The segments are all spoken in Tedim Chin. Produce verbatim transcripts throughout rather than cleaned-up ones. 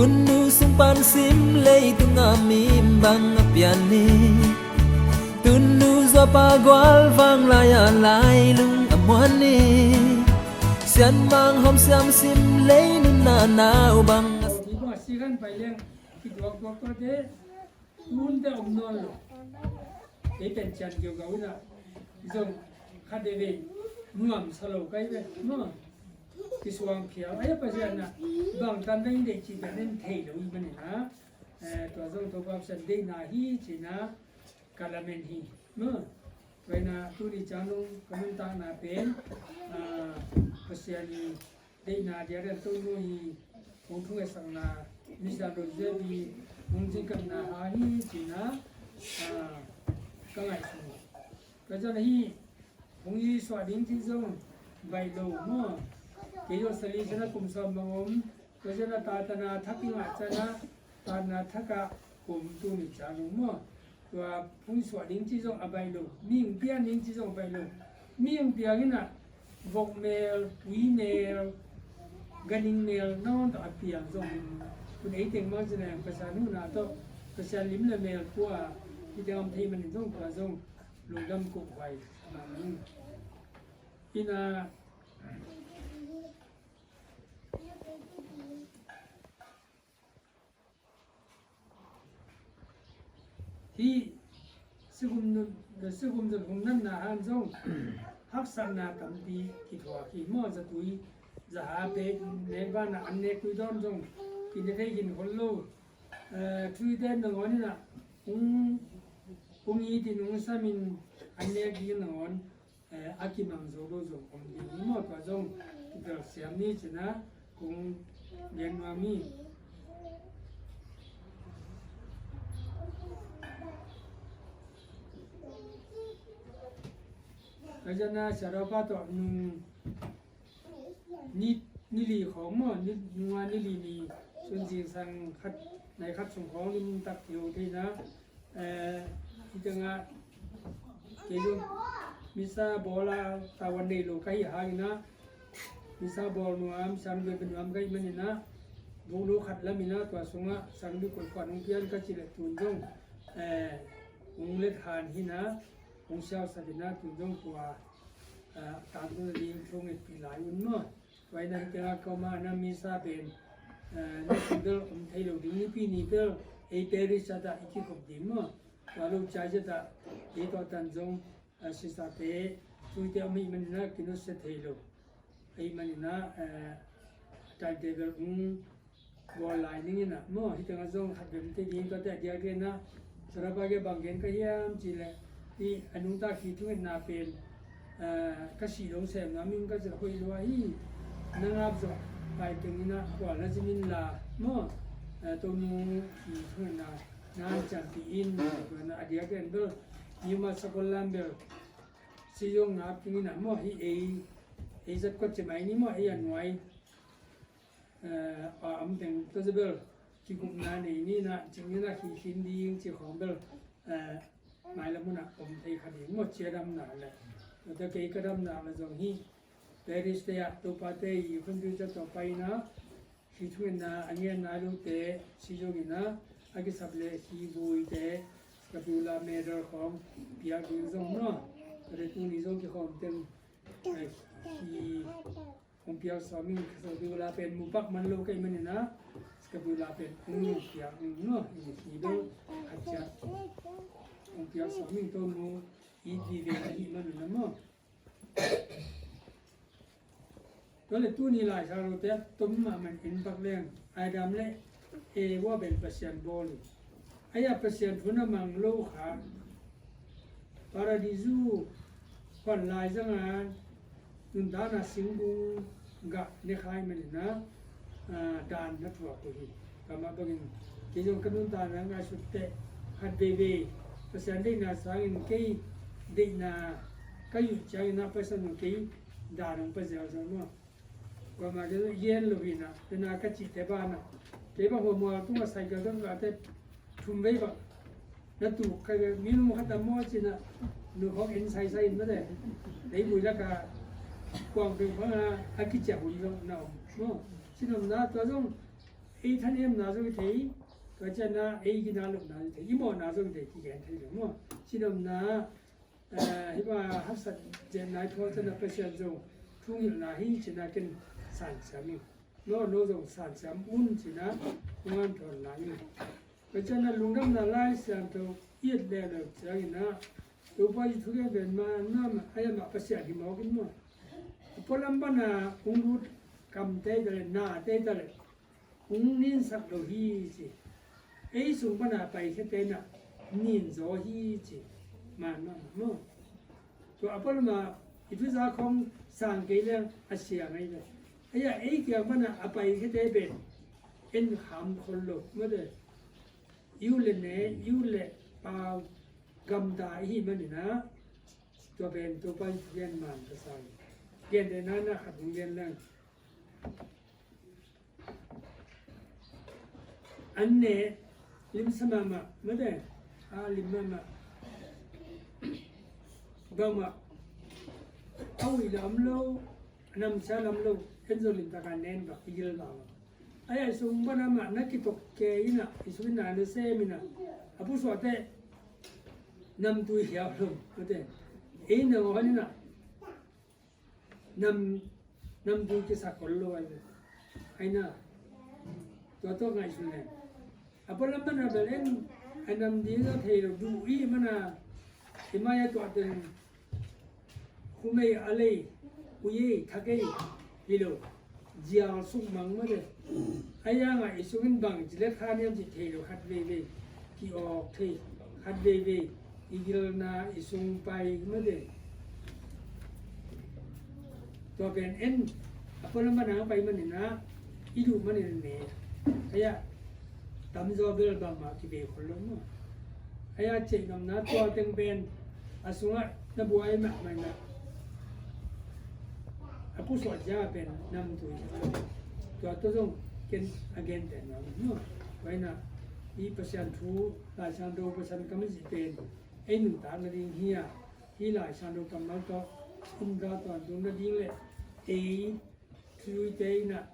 Tunnu sung pan sim leitung a mi bang a pian ni. Tunnu zuapa gual vang lai a lai lung a muan ni. Sian mang hom siam sim lei nunna nau bang a si. Tunte om nawn lo. Ei pen cian kiu gau ina zong khat veve nuam sa lo kai ve maw. Kisuang phial ai Pasian na bang tan deng dei ci pen en thei lo i manin a. Eh, tua zong Topa Pasian deihna hi cina ka lamen hi maw. Tua ina tuni ciang nung ka nuntakna pen, ah, Pasian i deihna dia rian tonu hi. Hong thungaisakna misa lo zebi hong zingkatna ha hi cina, ah, ka ngaihsun. Ka zan hi hong i suah ding ci zong baih lo maw. Kei zong sali sana kum sawm bang om. Ka zan a tatana thak i ngah cana tatana thak a kum tuni ciang nung maw. Tua phung suah ding ci zong a baih lo, mihing pian ding ci zong a baih lo. Mihing piang ina vok mel, ui mel, ganing mel nawn tawh a piang zong kun ei teng mang cina yang Pasian huna tawh Pasian lim le mel pua hi dam thei manin zong tua zong lungdam kuk huai. Ina Hih sikum nun, sikum zun hum natna han zong haksatna tampi kithuak hi maw. Zatui zaha pek nek vana an nek tui dawn zong kine thei hin hol lo. Eh, tui ten nangawn ina hung, hung i tin hung samin an nek ding nangawn eh, a kimang zo lo zong om ding hi maw. Tua zong kitel siam ni cina kong gen nuam hi. Ka zana siarapa tawh nung ni, ni li khawng maw, ni, nunga ni li ni sun zingsang khat, nai khat sung khawng lim tak hi lo thei na. Eh, hi tengah kei zong misa bawl a tawan nei lo ka hi hangin ah, misa bawl nuam, sang bia nuam ka hi manin ah, buk lo khat lam in ah, tua sungah sang bia koih kuan hong pian ka cih leh tun zong, eh, hong let han hi na, hong siausak hi na, tun zong tua, eh, tangtun ding thong et pi lai un maw. Tua ina hi tengah koma na misa pen, eh, na si bel om thei lo ding, nipi ni bel ei parish ah dah i kikhop ding maw. Tua lo cai zia dah ei tua tan zong, eh, sisate, tuite om hi manin ah kinusia thei lo. Ei manin ah, eh, timetable hong bawl lai ning in ah maw, hi tengah zong khat bem te ding tua te a diak in ah, sarapa ke bang gen ka hiam cih leh, hi a nungta khi thungetna pen, eh, ka sih dong sem nuam in ka zat hoih lua hi. Na ngap zawh tai teng in ah khual na zin in la maw, eh, Tonu khi thungetna na an ciampi in, tua na a diak in bel, ni ma sakol lam bel, si zong ngap teng in ah maw, hi ei, ei zat kuat cemai ni maw, ei a nuai. Eh, a om teng tua zia bel kigupna nei ni na, cing ni na khi khin ding ci khawng bel, eh, mailam hun ah om thei kha ding maw, cia damna le. Tua kei ka damna le zong hi parish te ah Topa te i computer tawh pai na, khi thungetna a ngen nai lote si zong in ah, a kisap le khi vuite, scapular medal khawng piak ding zong maw. Tua le tuni zong kikhawm teng, eh, khi hong piak sawm in, scapular pen mu pak man lo ka hi manin ah, scapular pen hong piak in maw, in hi bel khat ciat hong piak sawm in, Tonu it vive na hi manin ah maw. Tua le tuni Laisiangtho te tom mahmah in pak leng, Adam le Eva pen Pasian bawl hi. Ahi a Pasian thu na mang lo kha, Paradisu huan lai zanga nuntakna singkung gah ne kha hi manin ah, ah, dan na thuak uh hi. Tua mah bangin kei zong ka nuntakna ngaihsut teh khat veivei Pasian deihna sangin kei deihna ka yuh ciangin ah Pasian zong kei dan hong pia zel zel maw. Kuamah kei zong gen lo hi na, tena ka cihte banah kei bang hua mual tungah cycle ka ngahte thum vei bang na tuk kha ve, minung khat a maw cina nu hong en saisai in mate. Leibui laka kuang peng phanga a kiciah hun zong na om maw. Cin om na tua zong ei thanemna zong i thei, tua ciangin ei gina lohna zong i thei, i mawhna zong i thei, kigen thei lo maw. Cinomna, eh, hih bang haksat zetna i thuak ciangin Pasian zong thu ngilhna hi ci-in ken sansiam ing. No, no zong sansiam un ci-in kong hanthawn lai ing. Tua ciangin lungdamna Lai Siangtho i et leuleu ciangin ah, Topa Jesu thugen pen man mah, a, amah Pasian hi mawk in maw. A pualam pana hong lut kamte hi ta leh, nate hi ta leh, hong ninsak lo hi ci. Ei sung pana a paikhete in ah ninzaw hi ci. Man mah maw. Tua a pualam a i thuza khawng sang kei leng a siang ahi ve. Ei a, ei kiang pana a paikhete pen en kham khol lo, mate. I ut leh ne, i ut leh pau, gamta i hih manin ah, tua pen Topa in thugen man ka sa hi. Gentehna in ah khat hong gen leng. An ne, limsa mahmah, mate, a lim mahmah. Bangmah a uih lam lo, a namsia lam lo, en zong limtak a nen bang i gil bang. Ai, ai sung pana mah na kitok kei in ah, i sung in na na sem in ah, a pusuah teh namtui hiau lo, mate. Ei na ngawn in ah nam, namtui kisak khol lo ahi ve. Ai na, tua tawh ngaihsun leng. A pualam pana bel en a nam ding a thei lo, duh i hih mana, i mai a tuah teng khumei a lei, ui ei, thak ei hi lo, zial suk mang mate. A yangah i sungin bang ci le kha niam cih thei lo, khat veivei ki-awk thei, khat veivei i gilna i sung pai mate. Tua pen en, a pualam pana pai manin ah, i duh manin ne. Ai a, tamzaw bel bangmah kibei khol lo maw. Ai a, ceihnopna tua teng pen a sungah na buai mahmah in ah, a pusuah zia pen namtui. Tua tawh zong ken a gentehna maw. Tua in ah i Pasian thu, Lai Siangtho Pasian kamzih pen ei nuntak nading hi a, hih Lai Siangtho kammal tawh i nuntak tawntung nading le ei thuzuite in ah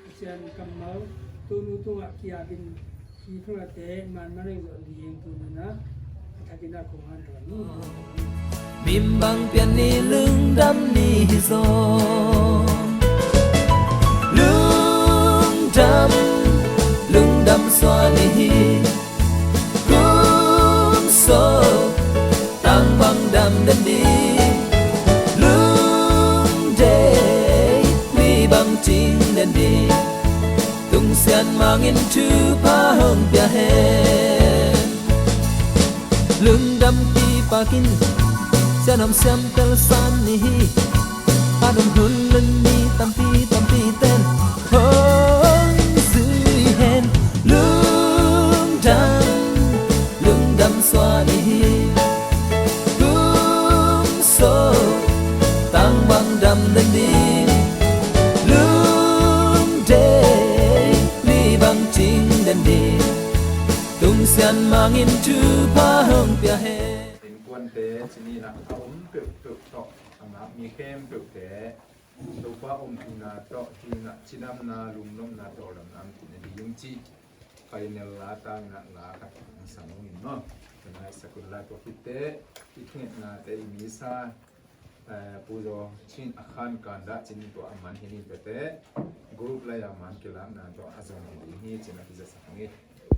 Pasian kammal, Tonu tungah ki-apin, hih thu late man man ei zawh ding tuni in ah a thakin ah kong hanthawn hi. Mim bang pian ni, lungdam ni hi zaw. Lungdam, lungdam sua ni hi. Kum sawh tang bang dam den ding, lungdei mi bang cing den ding, tung sian mangin thupha hong pia hen. Lungdam kipakin sian om siam tel san ni hi. A dong hun lun ni tampi tampi ten hong zui hen. Lungdam, lungdam sua ni hi. Kum sawh tang bang dam den ding, lungdei mi bang cing den ding, tung sian mangin thupha hong pia hen. Innkuante cih ni in ah a om peuhpeuh tawh a ngak mi khempeuhte Topa omthina tawh, hih in ah cidamna, lungnopna, tawldamna om theihna ding cih final la tangin ah la khat hong sang ung in maw. Tua in ah i sak un la, tua khit teh i thungetnate, i misa, eh, Pu Zaw Cin a khan kan dah cin tua a man hi ni, tua teh group lai a man kilakna tawh a zong hi ding hi cin a kizasak ung hi.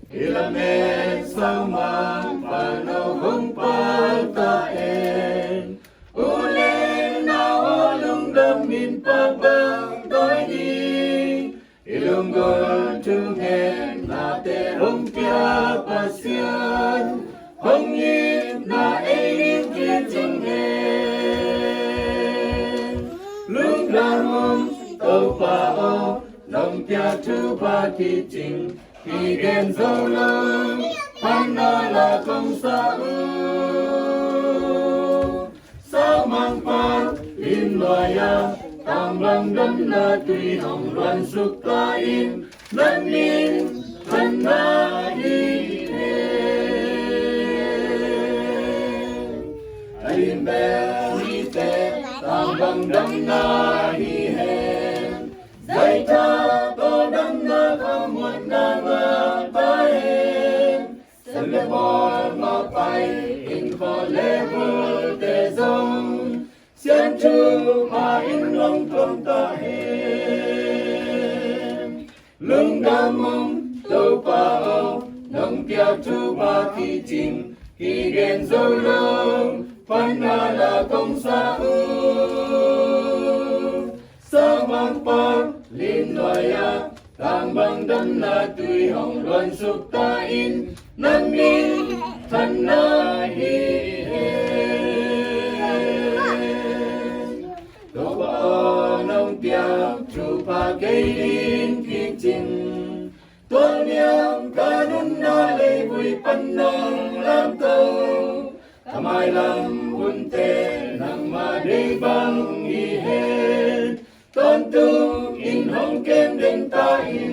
I lamet saumang pano hong pal ta en. U le nau aw, lungdam in pak bang dawi ni. I lunggulh thungetnate hong pia Pasian, hong itna ei ding kicing hen. Lungdam ung Topa aw, nong pia thupha kicing, kigen zo lo, phatna la kong sa uh. Saumang pan lim luai a, tang bang damna tui hong luan suk ta in, na min phatna hi hen. A lim bel hite, tang bang damna hi hen. Zaitha tawldamna, khuamuanna Mapai in khawl le bulte zong Sian thupha in hong tuam ta hen. Lungdam ung Topa aw, nong piak thupha kicing kigen zo lo, phatna la kong sa uh. Sangmangpa limnuai-a tangbang damna tui hong luansuk ta in, na minthanna hi hen. Topa aw, nong piak thupha kei in kicing, tua niam ka nunna leivui pan nong lamto, ka mailam hunte nangma deih bang hi hen. Tawntung in hong kem den ta in.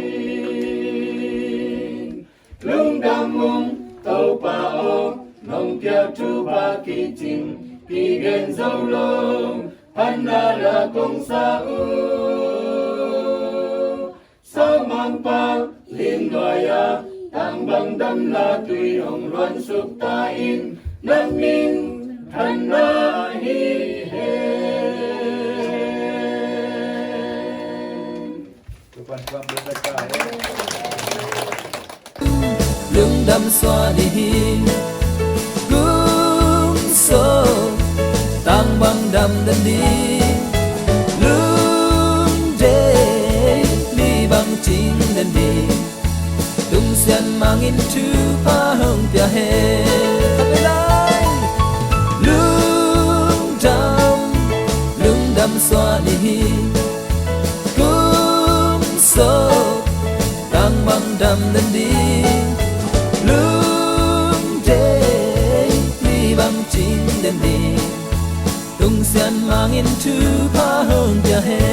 Lungdam ung Topa aw, nong piak thupha kicing kigen zo lo, phatna la kong sa uh. Sangmangpa limnuai-a tangbang damna tui hong luansuk ta in, na minthanna hi hen. Lungdam suah dih hi. Kum so tangbang dam den dih. Lungdei li bang cing den dih. Tungsian mangin thupha hong pia hen. Lungdam, lungdam suah dih hi. Kum so tangbang dam den dih. Lungdei li bang cing den dih. Tungsian mangin thupha hong pia hen.